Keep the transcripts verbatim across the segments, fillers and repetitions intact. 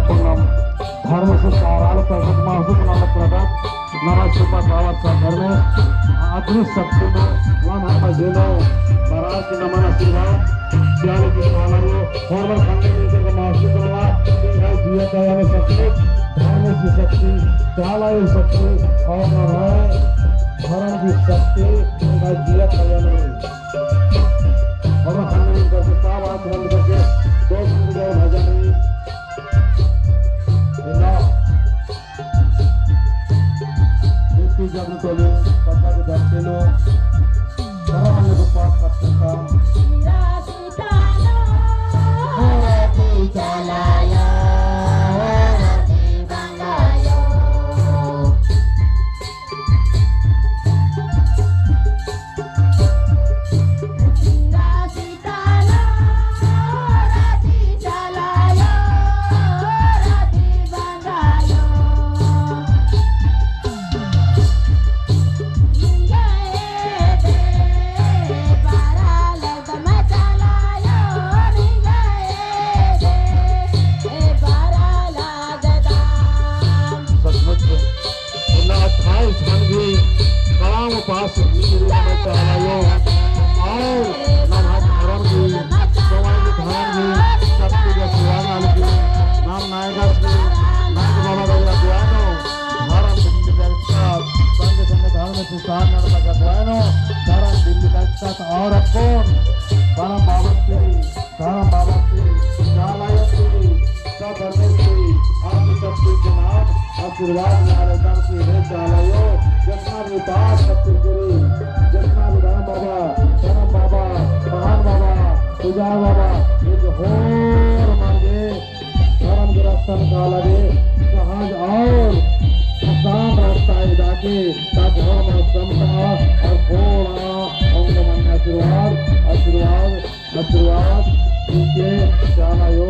धर्म से साराल प्रगट महसूस ना लगत। नरा सुपा पावर सा धर्म अग्नि शक्ति में वन हर जेनो बरार की नमन आशीर्वाद। ज्ञान की भावना हो, हर बार खंडे में से महसूस करवा, कि भाई जिया का यानी शक्ति, धर्म की शक्ति, चाला की शक्ति, और नमन धर्म की शक्ति, कि भाई जिया का यानी। और हम करके साहब हाथ बंद करके दो मिनट का भजन है। इन्ना बेटी जब तोले पता के धरते लो, बड़ा हमने को पाठ करते था। सचमुच इन्ना अट्ठाईस झन भी कड़ाम उपास नीम चाला आयो। और नम्है धर्म भी, समाज धर्म भी, शक्ति के सेवा नाल भी, नाम नायगस भी, नायग बाबा का अगुवाई नू, धर्म दिल्ली का संग संग धर्म सुधार नड़पा का अगुवाई नू, धर्म दिल्ली का और अक्कुन, धर्म बाबा की धर्म बाबा की, चाला आयो की, सब धर्मेस की, आप सबके जनाब आशीर्वाद नाले दम की हे चाला आयो, जितना भी उपास शक्ति करी, जितना भी धर्म बाबा, धर्म बाबा, पहान बाबा, पुजारी बाबा, एक होर मांगे, धर्म के रास्ता निकाला दे, सहज और आसान रास्ता है जाके, ताकि हम समता और थोड़ा उनको मन आशीर्वाद, आशीर्वाद आशीर्वाद दीके चाला आयो,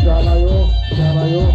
चाला आयो, चाला आयो।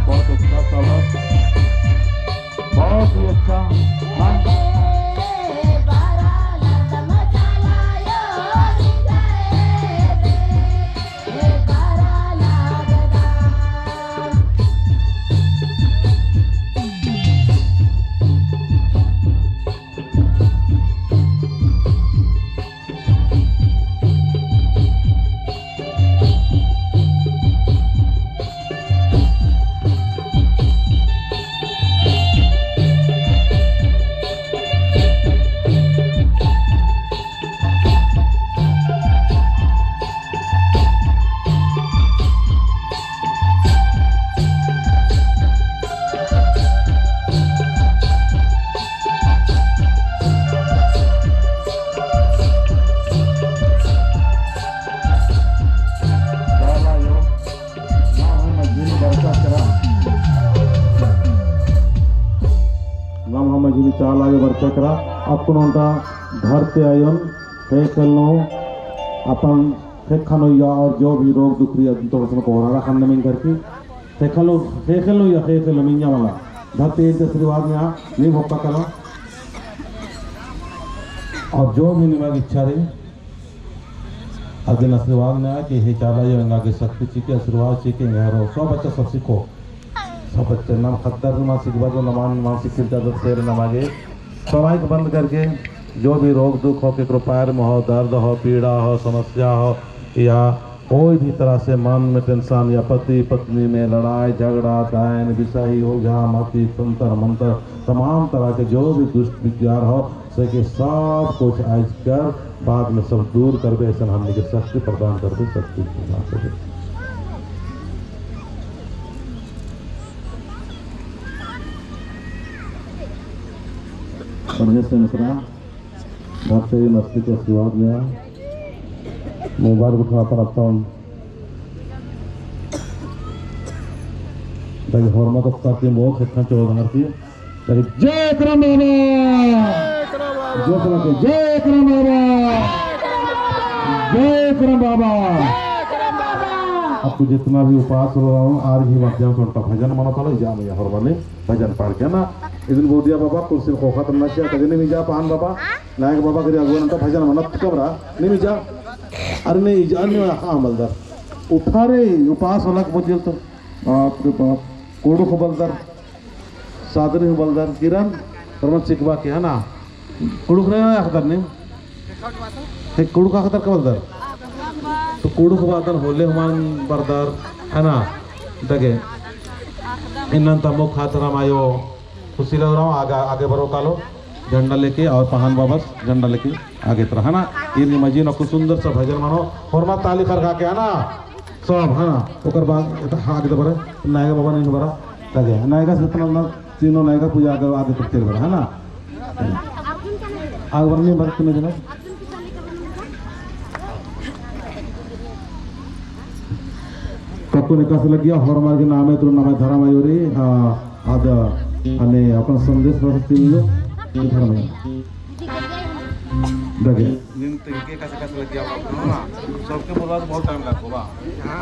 बहुत अच्छा, शाबाश। बहुत ही अच्छा। हाँ। नम्है मझी नू चाला आयो बरचका रआ, अक्कुन ओन्टा धरती आयोन ख़ेख़ेल नू अपन ख़ेक्खा नू उइया और जो भी रोग दुख रई अदिन तोड़सन कोहरा रआ ख़न्न मिंजर की। ख़ेख़ेल नू, ख़ेख़ेल नू उइया, ख़ेख़ेल नू मिंजा मला। धरती आयोन ती आशीर्वाद नेआ, नीम होक्का कला। और जो भी निमा गे इच्छा रई, अदिन आशीर्वाद नेआ कि हे चाला आयो एंगा गे शक्ति चिके, आशीर्वाद चिके, एंगा रो। सब बच्चा सब सीखो। सब बच्चा नाम ख़द्दर नमा सीखबा तो नमान, नमान सीखिल जादर शेर नमा गे। सब आँख बंद करके जो भी रोग दुख हो, केकरो पैर में हो, दर्द हो, पीड़ा हो, समस्या हो, या कोई भी तरह से मन में tension या पति पत्नी में लड़ाई झगड़ा, डायन, बिसाही, ओझा, माती, तंत्र मंत्र, तमाम तरह के जो भी दुष्ट विचार हो, सके सब कुछ आइज कर बाद में सब दूर करबे, ऐसन हमनी के शक्ति प्रदान करबे, शक्ति प्रदान करबे। बढ़िया से मित्रा, धरती नस्ती के आशीर्वाद लिया, मोबाइल उठा पर अपन ताकि होरमा तो ताकि मोख इतना चौधार की ताकि जय करम बाबा। जय करम बाबा। जय करम बाबा। जय करम बाबा। आपको जितना भी उपास रहो, आर भी माध्यम से उनका भजन मना पड़ा, जा मैं होरमा ने भजन पार किया ना। इदिन बोदिया बाबा कुर्सी खोखा तन्ना चिआ, कदे नीम इजा पहान बाबा, नायक बाबा करी अगुवन तो भजन मनत कमरा, नीम इजा। अरे नीम इजा, नीम, हाँ, बलदर। उठा रे, उपास वाला को बोल तो। बाप रे बाप। कुँड़ुख़ बलदर, सादरी हूँ बलदर, किरण, परमत चिकबा के, है ना? कुँड़ुख़ रे अख़दर नीम? हे कुँड़ुख़ अख़दर का बलदर? तो कुँड़ुख़ बादन होले हूँ मल बरदर, है ना? दगे। इन्नन तमो खातरम आयो, सुशीला उराँव आगे, आगे बरो कालो, झंडा लेके और पहान बाबस झंडा लेके आगे तरा, है ना? ईर गे मझी नू अक्कु सुंदर सा भजन मनो, होरमा ताली खरखा के, है ना? सब, है ना? ओकर बाद एता आगे तो बरे, नायगा बाबा नहीं बरा, ताकि नायगा से इतना ना, तीनों नायगा पूजा आगे, आगे तक तेरे बरा, है ना? आगे बरनी बरत नहीं जना। कक्कुन एकासे लगिया, होरमर गे नामे तुरु नामे धरम आयो रे, आ, आद, अने अपन संदेश बरस तीन लो, धरम आयो। दगे। नीन तेंगे एकासे एकासे लगिया बा, हाँ, सबके बोलवा तो बहुत टाइम लागो बा।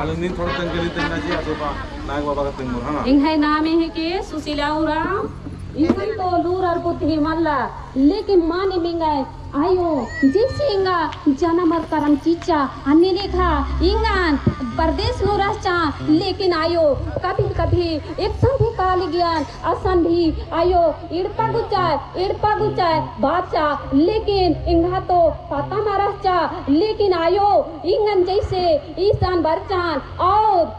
अले नीन थोड़ा तेंगे नीन तेंगना जी, आजो बा, नायक बाबा का तेंगोर, हाँ। एंग्है नामे हेके सुशीला उराँव, एंगन तो लूर अर बुद्धि मल्ला, लेकिन माने मेंगा आयो, जैसे एंगा जनम अर करम चिच्चा, अन्ने लेखा एंगन परदेस नू रहचा, लेकिन आयो, कभी कभी एकसन भी काली ज्ञान, असन भी आयो, एड़पा गुचा, एड़पा गुचा बाचा, लेकिन एंगा तो पता मा रहचा, लेकिन आयो, एंगन जैसे ईसान बरचान, और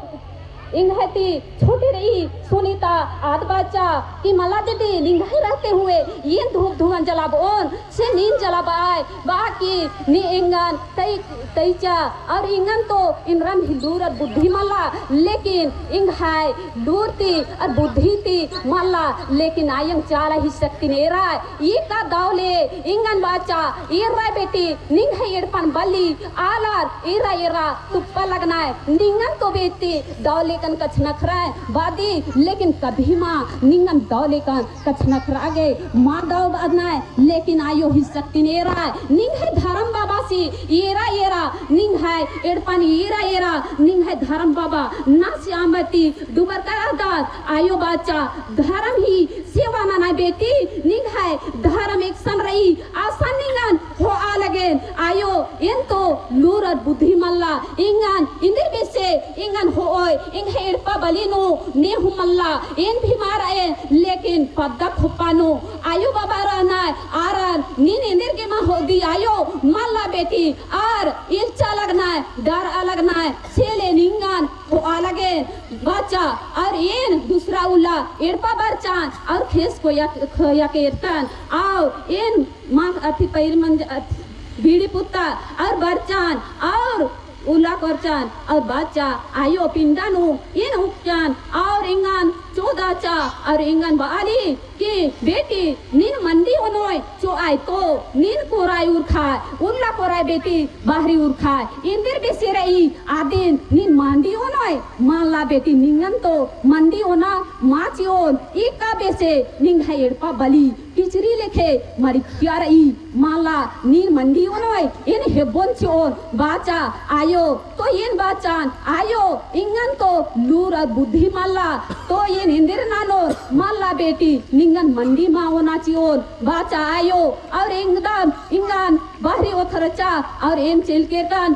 एंग्है ती छोटे रई सुनीता आद बाचा कि मला दीदी निंग्है रहते हुए एन धूप धुआं जलाबओन से नीन जलाबआय बाकी नी एंगन तई, तईचा और एंगन तो एन्दरम ही लूर अर बुद्धि मला लेकिन एंग्है लूर ती अर बुद्धि ती मला लेकिन आयंग चाला ही शक्तिन एराय। ई का दव ले एंगन बाचा, एरा बेटी, निंग्है एड़पन बली, आलर, एरा, एरा, तुप्पा लगनय, निंगन तो बेटी, दव लेकन कछनखरय, बादी, लेकिन कभी मा, निंगन दव लेकन कछनखरा गे, मा दव बअनय, लेकिन आयो ही शक्तिन एराय, निंग्है धरम बाबासी, एरा, एरा, निंग्है एड़पन एरा, एरा, निंग्है धरम बाबा, नासी आमती, डुबर करदस, आयो बाचा, धरम ही सेवा नना बेटी, निंग्है धरम एकसन रई, असन निंगन होआ लगेन, आयो, एन तो लूर अर बुद्धि मल्ला, एंगन, एन्देर बेसे, एंगन होओय, एंग्है एड़पा बली नू, नेहू मल्ला, एन भी मा रएन, लेकिन पद्दा खोप्पा नू, आयो बाबा रअनय, आरन, नीन एन्देर गे मा होदी, आयो, मल्ला बेटी, आर, इल्चा लगनय, डरआ लगनय, से ले निंगन, होआ लगेन, बाचा, और एन दूसरा उल्ला एड़पा बरचान, और खेस खोया, खोया के एरतन, और एन माँ अथी पैर मंज, अथी बीड़ी पुत्ता, और बरचान, और उल्ला करचान, और बाचा, आयो पिंडा नू, एन उकचान, और एंगन चोदाचा, और एंगन बाली, कि बेटी, नीन मंडी ओनोय चोआय तो, नीन कोराय उरखाय, उल्ला कोराय बेटी, बाहरी उरखाय, एन्देर बेसे रई, आदिन, नीन मंडी ओनोय, मल्ला बेटी, निंगन तो मंडी ओना मा चिओन, ई का बेसे, निंग्है एड़पा बली, किचरी लेखे, मरिखिया रई, मल्ला, नीन मंडी ओनोय, एन हेब्बोन चिओन, बाचा, आयो, तो एन बाचान, आयो, एंगन तो लूर अर बुद्धि मल्ला, तो एन एन्देर ननोर, मल्ला बेटी, निंगन मंडी मा ओना चिओन, बाचा आयो, और एकदम एंगन बाहरी ओथरचा, और एन चेलकेरतन,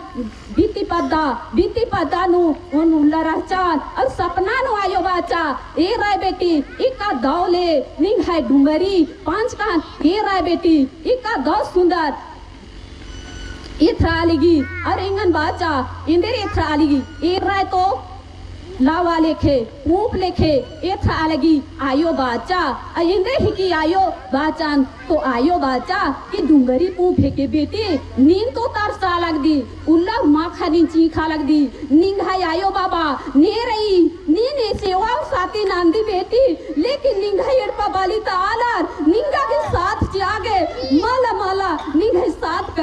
बित्ती पद्दा, बित्ती पद्दा नू, ओन उल्ला रहचान, और सपना नू आयो बाचा, एरा बेटी, ई का दव ले, निंग्है डुंगरी, पांचकान, एरा बेटी, ई का दव सुंदर, एथरा आलिगी, और एंगन बाचा, एन्देर एथरा आलिगी, एरा तो लावा लेखे, पूंप लेखे, एथरा आलिगी, आयो बाचा, आ एन्देर हिकी आयो बाचान, तो आयो बाचा, कि डुंगरी पूंप हेके बेटी, नीन तो तरसा लगदी, उल्ला माखा नीन चींखा लगदी, निंग्है आयो बाबा, ने रई, नीन ए सेवा साथी नंदी बेटी, लेकिन निंग्है एड़पा बाली ता आलर, निंगा गे साथ चिआ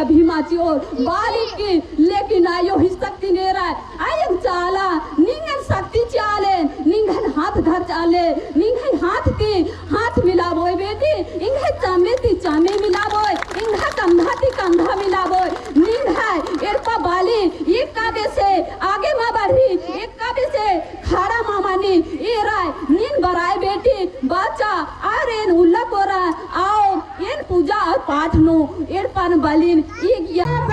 अभी माची और बालिक की, लेकिन आयो ही शक्ति नेरा। आयो चाला, निंगन शक्ति चाले, निंगन हाथ धर चाले, निंगन हाथ ती हाथ मिलाबोय बेटी, इंग्है चामे ती चामे मिलाबोय, इंग्है कंधा ती कंधा मिलाबोय, निंग्है एड़पा बाली, एका बेसे आगे मा बढ़ी, एका बेसे खड़ा मा मनी, एरा, नीन बरआ बेटी, बाचा, और एन उल्ला कोरा, और एन पूजा और पाठ नू, एड़पन बलिन, ई ज्ञान